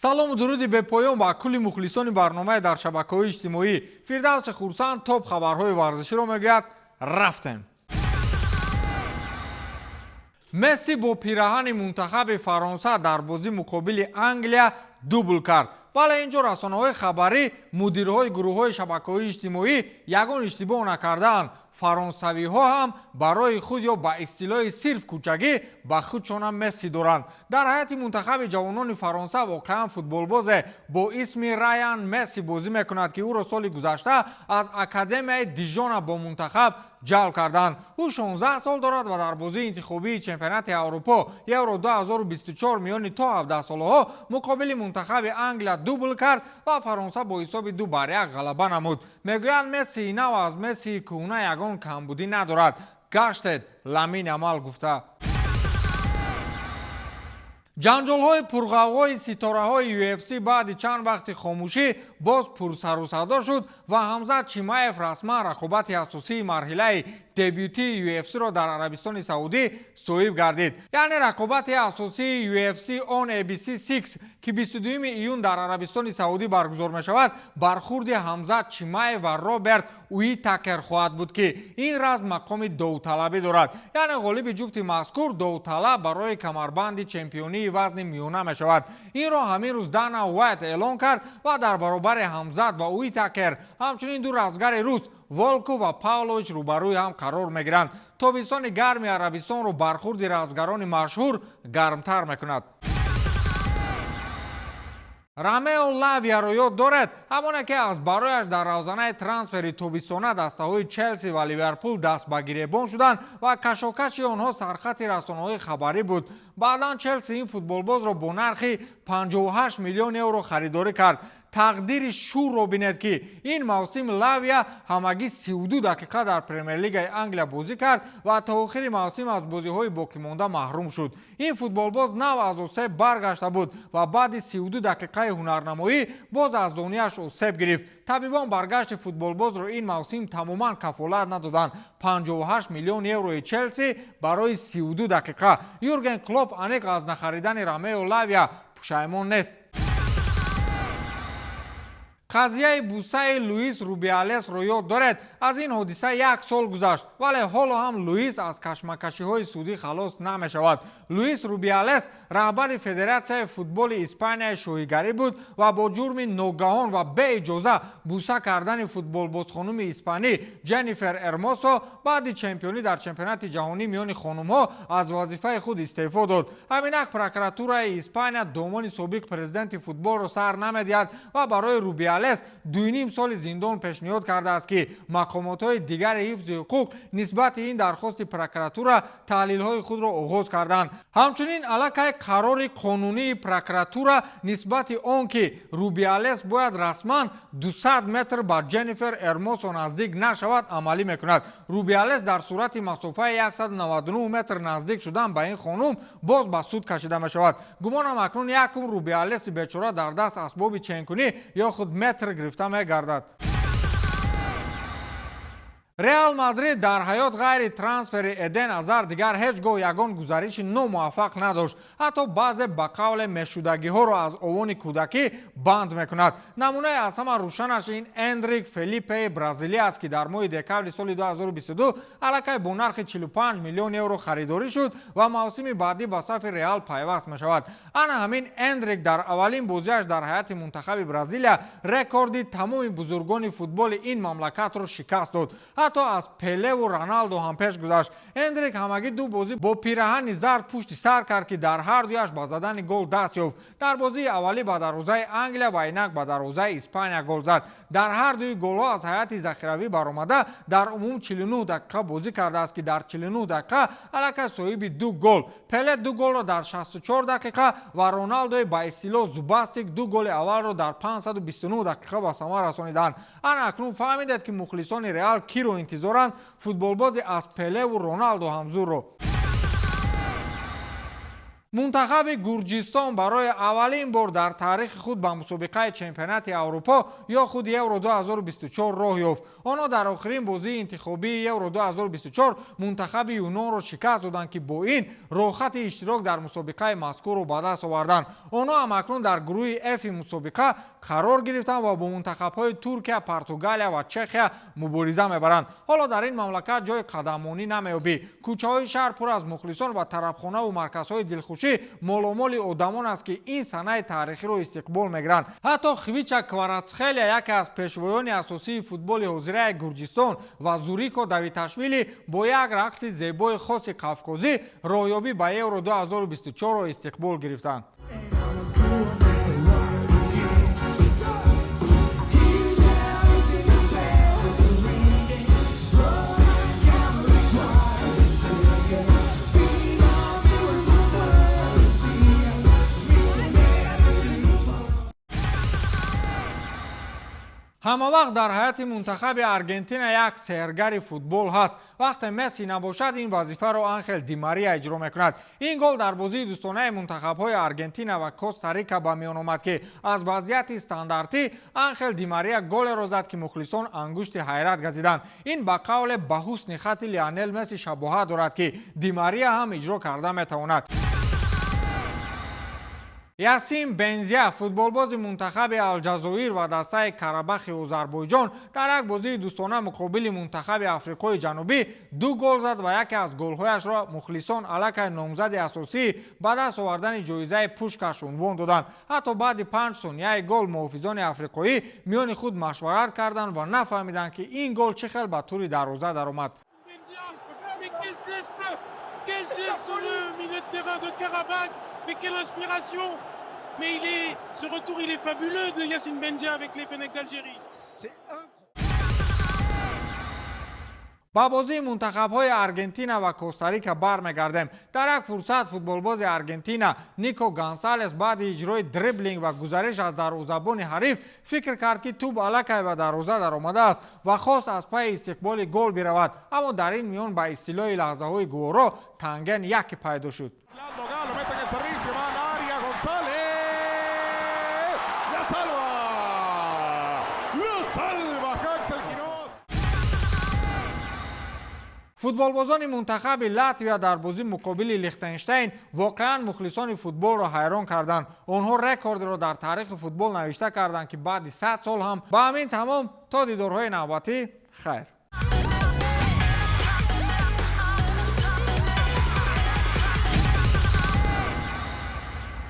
Салому дуруди бепоён ба кулли мухлисони барномаи дар шабакаҳои иҷтимоӣ. Фирдавси Хурсанд топ хабарҳои варзиширо мегӯяд. Рафтем. Месси бо пираҳани мунтахаби Фаронса дар бозӣ муқобили Англия дубл кард. Вале ин ҷо расонаҳои хабарӣ, мудирҳои гурӯҳҳои шабакаҳои иҷтимоӣ ягон иштибоҳ накардаанд. Фаронсавиҳо ҳам барои худ ё ба истилоҳи сирф кӯчагӣ ба худшонам Месси доранд. Дар ҳайати мунтахаби ҷавонони Фаронса воқеан футболбозе бо исми Райан Месси бозӣ мекунад, ки ӯро соли гузашта аз Академияи Дижона бо мунтахаб ҷалб карданд. Ӯ 16 сол дорад ва дар бозии интихобии чемпионати Аврупо Евро 2024 миёни то 17 солаҳо муқобили мунтахаби Англия дубл кард ва Фаронса бо ҳисоби 2-1 ғалаба намуд. Мегӯянд, Мессии нав аз Мессии кӯҳна ягон камбудӣ надорад. Гаштед Ламин Ямал гуфта. Ҷанҷолҳои пурғавғои ситораҳои UFC баъди чанд вақти хомӯшӣ боз пурсарусадо шуд ва Ҳамзат Чимаев расман рақобати асосии марҳилаи дебютии UFC-ро дар Арабистони Саудӣ соҳиб гардид. Яъне рақобати асосии UFC on ABC 6, ки 22 июн дар Арабистони Саудӣ баргузор мешавад, бархурди Ҳамзат Чимаев ва Роберт Уитакер хоҳад буд, ки ин разм мақоми довталабӣ дорад. Яъне ғолиби ҷуфти мазкур довталаб барои камарбанди чемпионии вазни миёна мешавад. Инро ҳамин рӯз Дана Уайт эълон кард ва дар баробари Ҳамзат ва Уитакер ҳамчунин ду размгари рус Волков ва Павлович рӯбарӯи ҳам қарор мегиранд. Тобистони гарми Арабистонро бархурди размгарони машҳур гармтар мекунад. Ромео Лавияро ёд доред? Ҳамоне ки аз барояш дар равзанаи трансфери тобистона дастаҳои Челси ва Ливерпул даст ба гиребон шуданд ва кашокаши онҳо сархати расонаҳои хабарӣ буд. Баъдан Челси ин футболбозро бо нархи 58 миллион евро харидорӣ кард. Тақдири шӯрро бинед, ки ин мавсим Лавия ҳамагӣ 32 дақиқа дар Премер-лигаи Англия бозӣ кард ва то охири мавсим аз бозиҳои боқимонда маҳрум шуд. Ин футболбоз нав аз осеб баргашта буд ва баъди 32 дақиқаи ҳунарнамоӣ боз аз зонияш осеб гирифт. Табибон баргашти футболбозро ин мавсим тамоман кафолат надоданд. 58 миллион еврои Челси барои 32 дақиқа. Юрген Клоп аниқ аз нахаридани Ромео Лавия пушаймон нест. Қазияи бусаи Луис Рубиалесро ёд доред? Аз ин ҳодиса як сол гузашт, вале ҳоло ҳам Луис аз кашмакашиҳои судӣ халос намешавад. Луис Рубиалес раҳбари Федератсияи футболи Испанияи шоҳигарӣ буд ва бо ҷурми ногаҳон ва беиҷоза буса кардани футболбозхонуми испанӣ Ҷеннифер Эрмосо баъди чемпионӣ дар чемпионати ҷаҳонӣ миёни хонумҳо аз вазифаи худ истеъфо дод. Ҳаминак прокуратураи Испания домони собиқ президенти футболро сар намедиҳад ва барои Рубиалес 2,5 соли зиндон пешниҳод кардааст, ки мақомотҳои дигари ҳифзи ҳуқуқ нисбати ин дархости прокуратура таҳлилҳои худро оғоз карданд. Ҳамчунин аллакай қарори қонунии прокуратура нисбати он, ки Рубиалес бояд расман 200 метр ба Ҷеннифер Эрмосо наздик нашавад, амалӣ мекунад. Рубиалес дар сурати масофаи 199 метр наздик шудан ба ин хонум боз ба суд кашида мешавад. Гумонам, акнун якум Рубиалеси бечора дар даст асбоби ченкунӣ ё худ метр гирифта мегардад. Реал Мадрид дар ҳаёт ғайри трансфери Эден Азар дигар ҳеҷ гоҳ ягон гузариши номуваффақ надошт. Ҳатто баъзе ба қавле мешудагиҳоро аз овони кӯдакӣ банд мекунад. Намунаи аз ҳама рӯшанаш ин Эндрик Фелипеи бразилия аст, ки дар моҳи декабри соли 2022 аллакай бо нархи 45 миллион евро харидорӣ шуд ва мавсими баъдӣ ба сафи Реал пайваст мешавад. Ана ҳамин Эндрик дар аввалин бозиаш дар ҳайати мунтахаби Бразилия рекорди тамоми бузургони футболи ин мамлакатро шикаст дод. Ҳатто аз Пелеву Роналдо ҳам пеш гузашт. Эндрик ҳамагӣ ду бозӣ бо пираҳани зард пушти сар кард, ки дар ҳар дуяш ба задани гол даст ёфт. Дар бозии аввалӣ ба дарвозаи Англия ва инак ба дарвозаи Испания гол зад. Дар ҳар дуи голҳо аз ҳайати захиравӣ баромада дар умум 49 дақиқа бозӣ кардааст, ки дар 49 дақиқа аллакай соҳиби ду гол. Пеле ду голро дар 64 дақиқа ва Роналдои ба истилоҳ зубастик ду голи аввалро дар 529 дақиқа ба самар расониданд. Ана акнун фаҳмидед, ки мухлисони Реал киро интизоранд: футболбози аз Пелеву Роналдо ҳамзурро. Мунтахаби Гурҷистон барои аввалин бор дар таърихи худ ба мусобиқаи чемпионати Аврупо ё худ Евро 2024 роҳ ёфт. Онҳо дар охирин бозии интихобии Евро 2024 мунтахаби Юнонро шикаст доданд, ки бо ин роҳхати иштирок дар мусобиқаи мазкурро ба даст оварданд. Онҳо ҳамакнун дар гурӯҳи Фи мусобиқа қарор гирифтанд ва бо мунтахабҳои Туркия, Португалия ва Чехия мубориза мебаранд. Ҳоло дар ин мамлакат ҷои қадаммонӣ намеёбӣ. Кӯчаҳои шаҳр пур аз мухлисон ва тарабхонаву марказҳои дилхушӣ моломоли одамон аст, ки ин санаи таърихиро истиқбол мегиранд. Ҳатто Хвича Кварацхелия, яке аз пешвоёни асосии футболи ҳозираи Гурҷистон, ва Зурико Давиташвили бо як рақси зебои хоси қавқозӣ роҳёбӣ ба Евро 2024-ро истиқбол гирифтанд. Ҳама вақт дар ҳайати мунтахаби Аргентина як сеҳргари футбол ҳаст. Вақте Месси набошад, ин вазифаро Анхел Ди Мария иҷро мекунад. Ин гол дар бозии дӯстонаи мунтахабҳои Аргентина ва Коста-Рика ба миён омад, ки аз вазъияти стандартӣ Анхел Ди Мария голеро зад, ки мухлисон ангушти ҳайрат газиданд. Ин ба қавле ба ҳусни хати Лионел Месси шабоҳат дорад, ки Ди Мария ҳам иҷро карда метавонад. Ясин Бензия, футболбози мунтахаби Алҷазоир ва дастаи Карабахи Озарбойҷон, дар як бозии дӯстона муқобили мунтахаби Африқои Ҷанубӣ ду гол зад ва яке аз голҳояшро мухлисон аллакай номзади асосӣ ба даст овардани ҷоизаи Пушкаш унвон доданд. Ҳатто баъди 5 сонияи гол муҳофизони африқоӣ миёни худ машварат карданд ва нафаҳмиданд, ки ин гол чӣ хел ба тури дарвоза даромад. Quel geste, le milieu de terrain de Karabakh! Mais quelle inspiration! Mais ce retour, il est fabuleux de Yacine Bendia avec les Fennecs d'Algérie. C'est incroyable. Ба бозии мунтахабҳои Аргентина ва Коста-Рика бармегардем. Дар як фурсат футболбози Аргентина Нико Гонсалес баъди иҷрои дриблинг ва гузариш аз дарвозабони ҳариф фикр кард, ки тӯб аллакай ба дарвоза даромадааст ва хост аз пайи истиқболи гол биравад, аммо дар ин миён ба истилоҳи лаҳзаҳои гуворо танген яке пайдо шуд. Lo mete en el servicio, va al área, González. ¡La salva! ¡La salva Haxel Quiroz! Футболбозони мунтахаби Латвия дар бозӣ муқобили Лихтенштейн воқеан мухлисони футболро ҳайрон карданд. Онҳо рекордро дар таърихи футбол навишта карданд, ки баъди 100 сол ҳам. Ба ҳамин тамом, то дидорҳои навбатӣ, хайр.